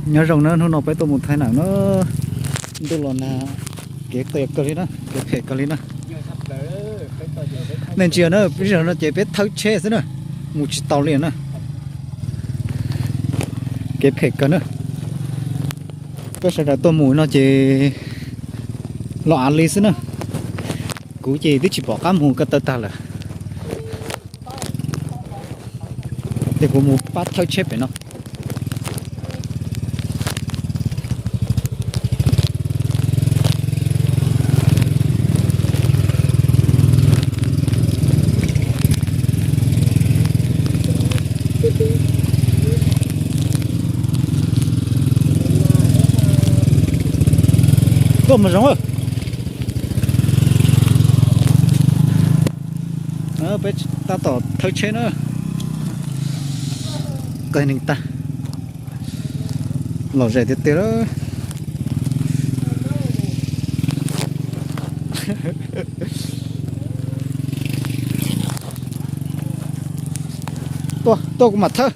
Nyob zoo na, hnub no peb tuaj mus Thaib Nam na, ntuj los nag, kev qias kawg li na, kev phem kawg li na. Nej ntsia na, peb zaum no ces peb thawb tsheb xwb na, mus tsis tau li na. Kev phem kawg na. Peb sawv daws tuaj mus no ces los av li xwb na. Kuv ces twb tsis pom qab mus ko taw tag lawm. Ces kuv mus pab thawb tsheb pem no. Tuaj mus zoo. Peb tab tom thawb tsheb na. Qee neeg tag. Lom zem tiag tiag lawm. Tuaj, tuaj kuv mam thawb.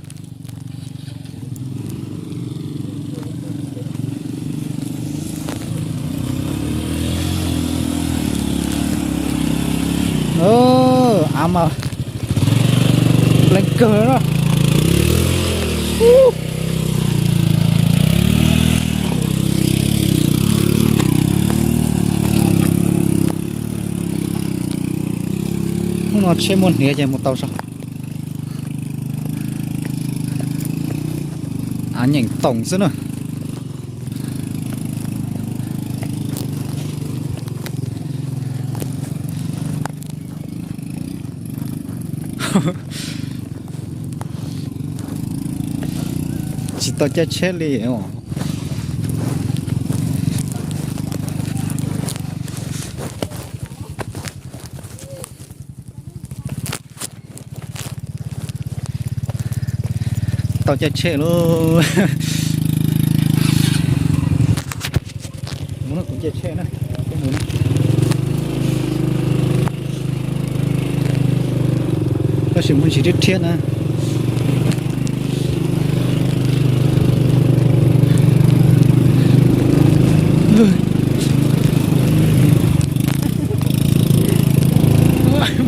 Av mas pleev kawg na. Hnub no tsheb muaj hniav ces mus tau tso. Av nyeem toom xwb na. Tsis tau caij tsheb li os. Tau caij tsheb lauj. Mus no kuv caij tsheb na. Tab sis muaj ntsis rhiab rhiab na.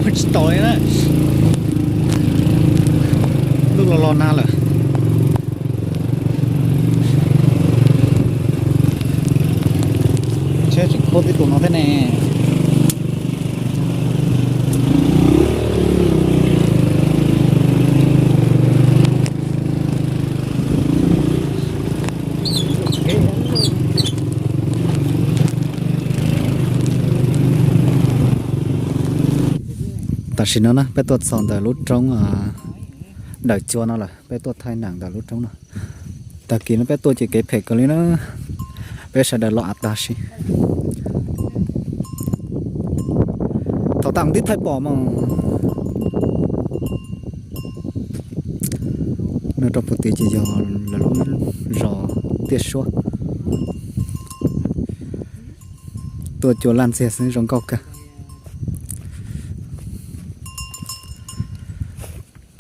Mus tsis tau li na. Ntuj los los nag lawm. Tsheb tseem khuab tib tus no thiab ne. Tam sim no na peb tuaj txog ntawm lub roob Dawm Cua no lawm, peb tuaj thaij nam ntawm lub roob no. Tag kis no peb tuaj ces kev phem kawg li na, peb sawv daws los av tag si. Thaum tag ntib thaij pom mas. Nyob rau puag tid ces yog lawv lub zos Tiaj Suab. Tuaj cua laj ntxiag xwb zoo nkauj kawg.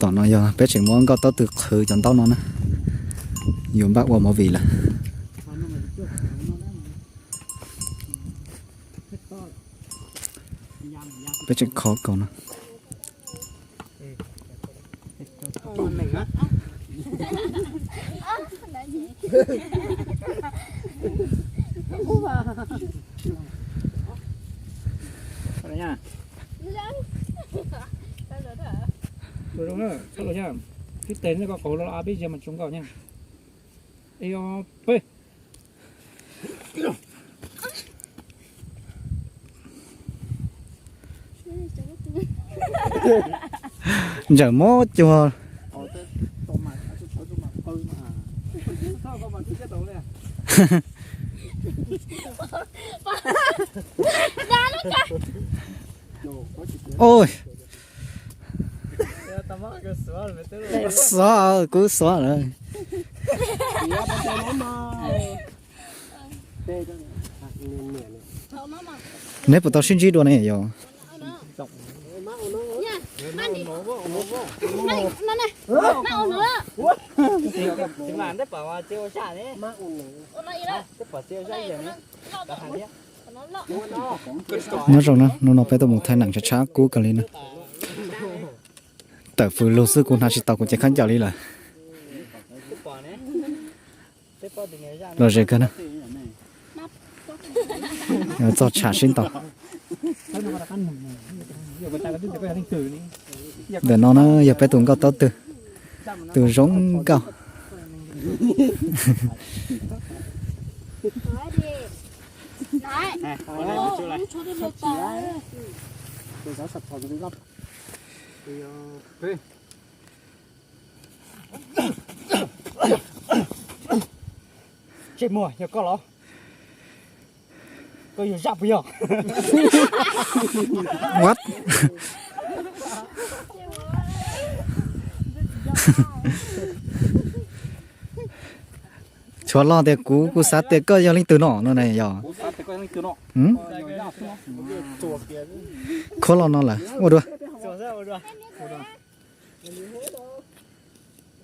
Tom no yog peb tseem muab nkauj taub tw qhwv cov ntaub no na, yuav npaj ua movie lawm. Peb tseem khov kaus no. Ua zoo na, txhob los yog, twb tes nej ko qauv los av peb ziag mas tsuas nkauj nyab. Ib ob peb. Ntsawm mob cuag. Oj, xuav, kuv xuav lawm. Neb puas tau sib ntsib dua ne yog? Nyob zoo na, hnub no peb tuaj mus thaij neem tshav tshav kub kawg li na. Tawm fws lug xwb kuv hnav tsis tau kuv cev khaub ncaws li lawm. Los ze kawg na. Txog tsham sib ntaus. Ntawm no na yog peb tus nkauj taub twg, tus zoo nkauj. Ntsej muag, yog koj los? Koj yog zaj puas yog? What? Tshuav lo tias kuv kuv xav tias koj yog leej twg no no ne yog. Khuab lo no lawm ua dua.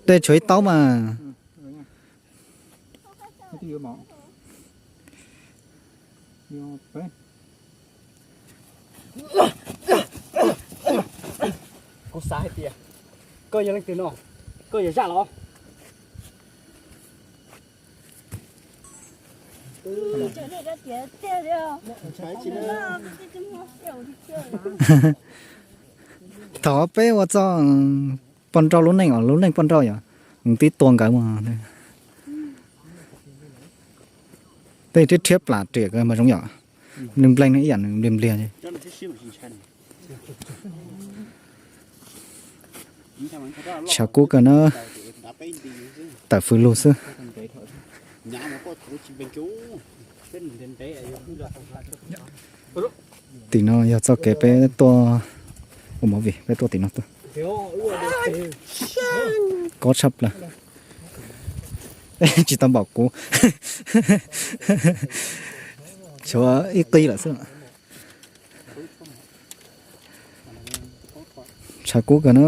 Tej tshuav ib taub mas. Kuv xav hais tias koj yog leej twg no, koj yog zaj los? Thaum peb ua txog poj nrauj lub neej os, lub neej poj nrauj yog tib tua nkawd mas. Tej thiab rhiab plam riam mas zoo yom, npleeg npleeg ib yam nws npliag npliag. Tshav kub kawg na, tawm fws lug xwb. Tim no yog txoj kev peb tuaj ua movie, peb tuaj tim no tuaj. Kob tshaj plaws. Tsis tau npaum kuv. Tshuav ib qib lawm xwb. Tshav kub kawg na.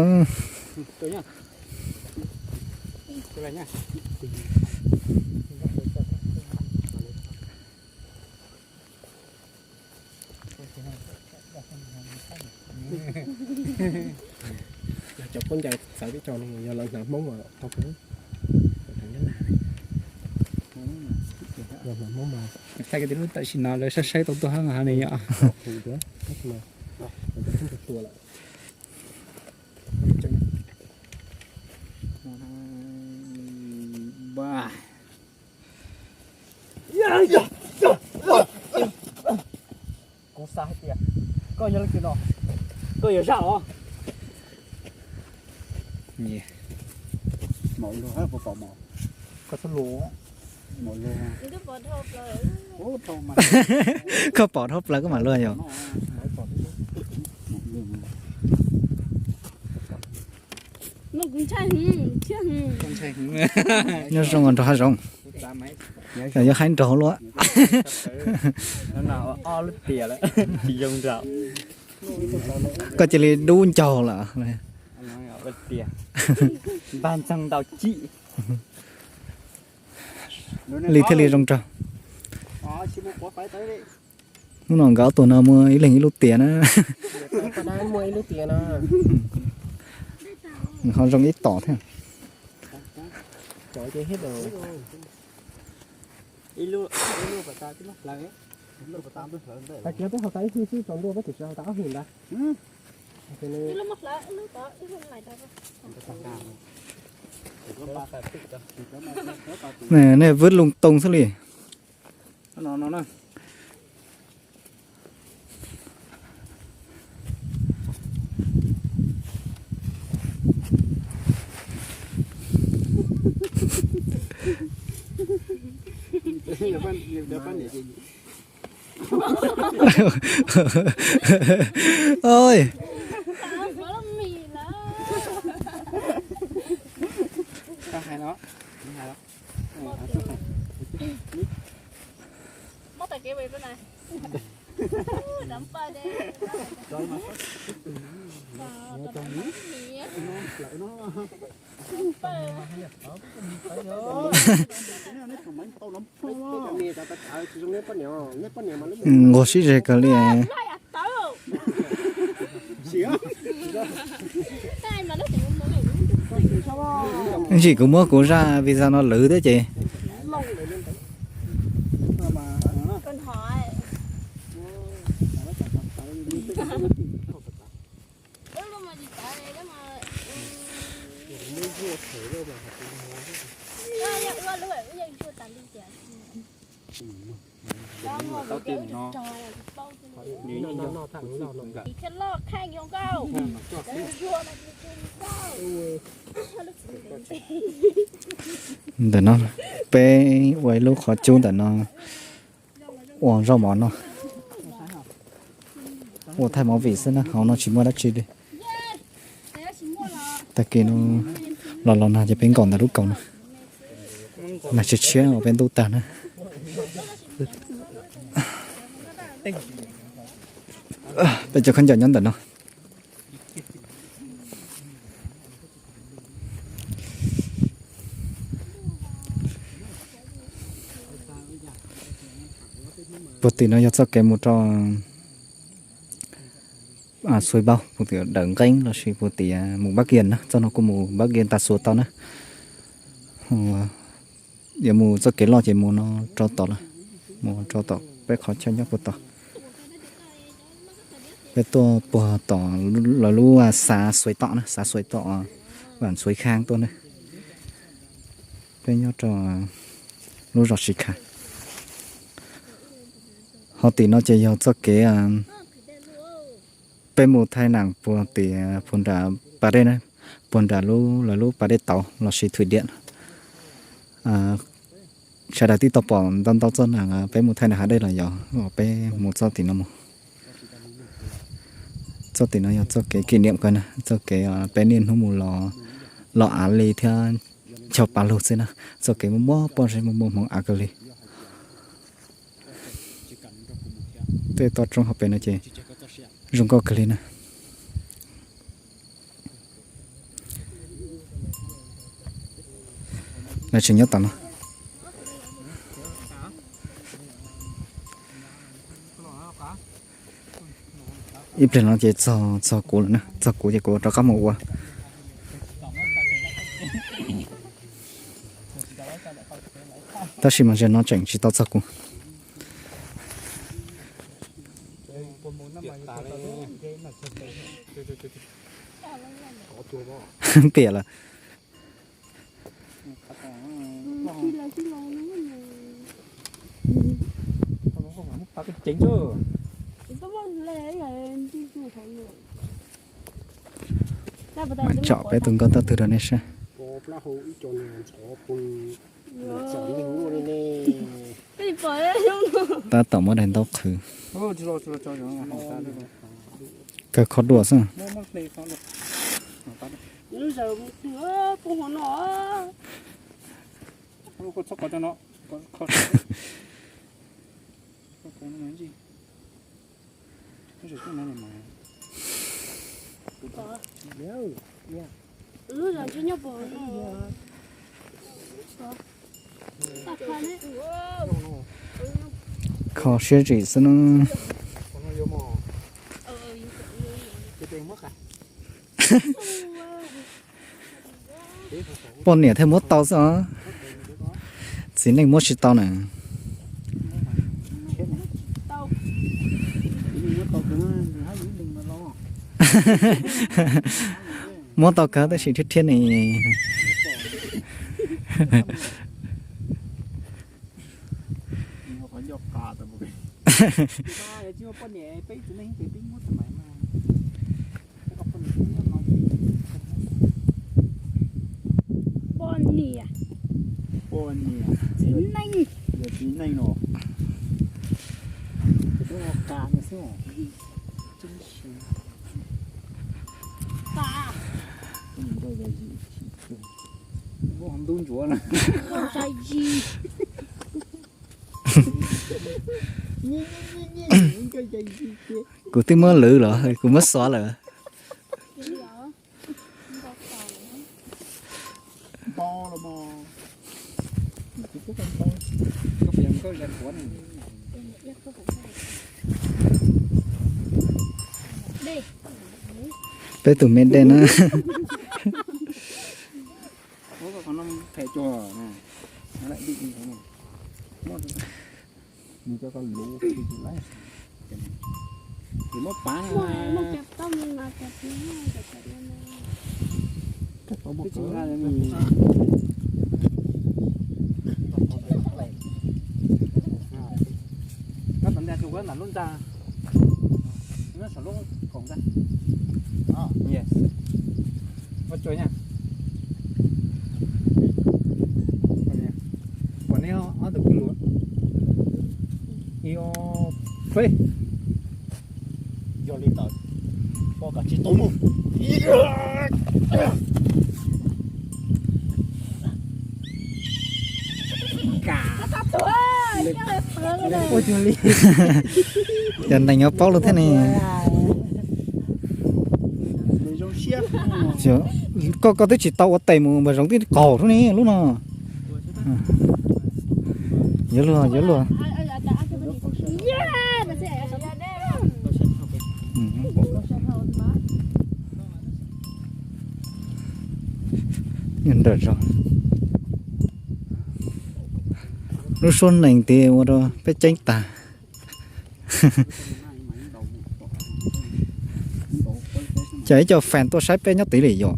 Cov khaub ncaws txawv teb co no yog lawv hnav Hmoob os, tau kuv hnav Nyab Laj. Yog hnav Hmoob mas thaij kiag lub tam sim no lawv saib saib tau tuaj hab ne yom. Kuv xav hais tias koj yog leej twg no, koj yog zaj los? Maum lug hab puas pom maum? Koj xub lug. Koj pom dhau plaws koj mam luag yog. Nyob zoo nrog hav zoov. Yog haib nrog luaj. Koj cia li dub ncaug lawm. Li thiaj li zoo nraug. Hnub no nkawd ob tug no muaj ib leeg ib lub tias na. Ho zoo ib tom thiab. Nej vwb loo too xwb li. Oj. Nquag sib ze kawg li. Ib ntsis kuv muab kuv zaj visa no lwv thiab ces. Ntawm no peb ua ib lub qhov cub ntawm no ua zaub mov noj, ua thaij movie xwb na, hauv no tsis muaj dab tsi li. Tag kis no los los no ces peb nkaum ntawm lub kaus no, nag tshiab tshiab uas peb ntub tag na. Peb cov khaub ncaws nyob ntawm no. Puag tim no yog txoj kev mus rau Xuaib Npaub, puag tim Dawm Nqeeb lossis puag tim mus Npab Kiag na, txoj no kuj mus Npab Kiag tag Xuav tau na. Yuav mus txoj kev loj ces mus no rau tom lawm, mus rau tom peb qhov chaw nyob puag tod. Peb tuaj puag tom lawv lub xav Xuaib Tom na, xav Xuaib Tom, Vam Xuaib Khaab tuaj na. Peb nyob rau lub zos Tsis Kha. Ho tim no ces yog txoj kev peb mus thaij nam puag tim puag nram pas dej na, puag nram lub lawv lub pas dej tauv lossis thwm diam. Sawv daws twb tau pom ntau ntau txoj nam peb mus thaij nam hav dej los yog uas peb mus txoj tim no mus. Txoj tim no yog txoj kev kis niam kawg na, txoj kev peb niaj hnub mus los, los av li thiab chaw pa lug xwb na, txoj kev muaj muaj pob zeb muaj muaj hmoov av kawg li. Tej toj roob hauv pes no ces zoo nkauj kawg li na. Lawv tseem nyob tom no. Ib pliag no ces txog, txog kuv lawm na, txog kuv ces kuv rov qab mus ua. Tab sis mas zaum no tseem tsis tau txog kuv. Piam lawm. Tsom peb tus nkauj toj twg rau nej saib. Tab tom muab daim ntaub qhwv. Kawg kho dua xwb. Kho siab zim xwb na. Poj niam thiaj muab tau xwb os. Txiv neej muab tsis tau na. Muab tau kawg tab sis thiab thiab ne. Poj niam, txiv neej, txiv neej no. Kuv twb muab lwv los kuv muab xov lawm. Peb tus me dej na. Koj tom ntej tus kuv ntawm lub ntxa, nyob saum lub koom ntxa. Yes. Ua tsuas na. Pom neb ob tug kwv luav. Ib ob peb. Yog li ntawd, koj kav tsij tau mus. Cov neeg nyob paub lawm thiab ne. Koj, koj twb tsis tau ua tes mus npawg Zoov twb qaug lub ne lub no. Yuav luag, yuav luag. Nram zos, lub suab nees tias ua rau peb ceeb tag. Cas ib co fans tuaj saib peb nyob tid li yom?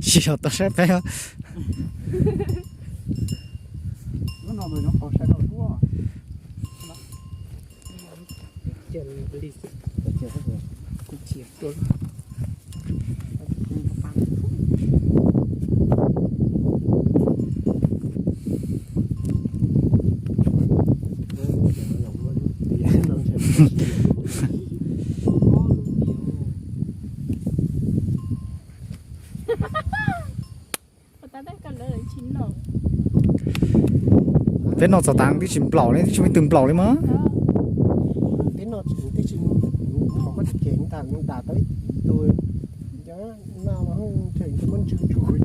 Tsis yog tuaj saib peb. Peb noj txog taag twb tsis nplaum li, twb tsis muaj ib tug nplaum li mas. Peb noj tsis, twb tsis, kuv qhov koj tsis cem ntag, kuv dam tau ib tug, cov noj mas ntseeg muab ntsw tsuag.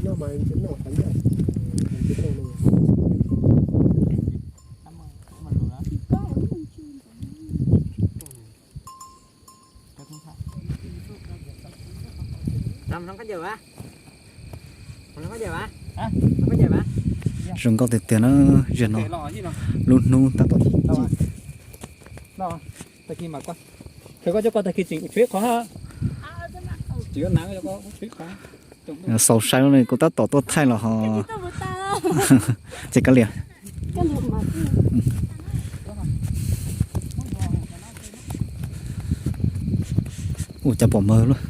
Noj mas noj qhov ncauj. Zoo nkauj tiag tiag na, zaum no lub hnub tab tom ci. Xaus sai lawm, kuv tab tom tuaj thaij los ho. Ces kav liam. Ua cas pom mawg luaj.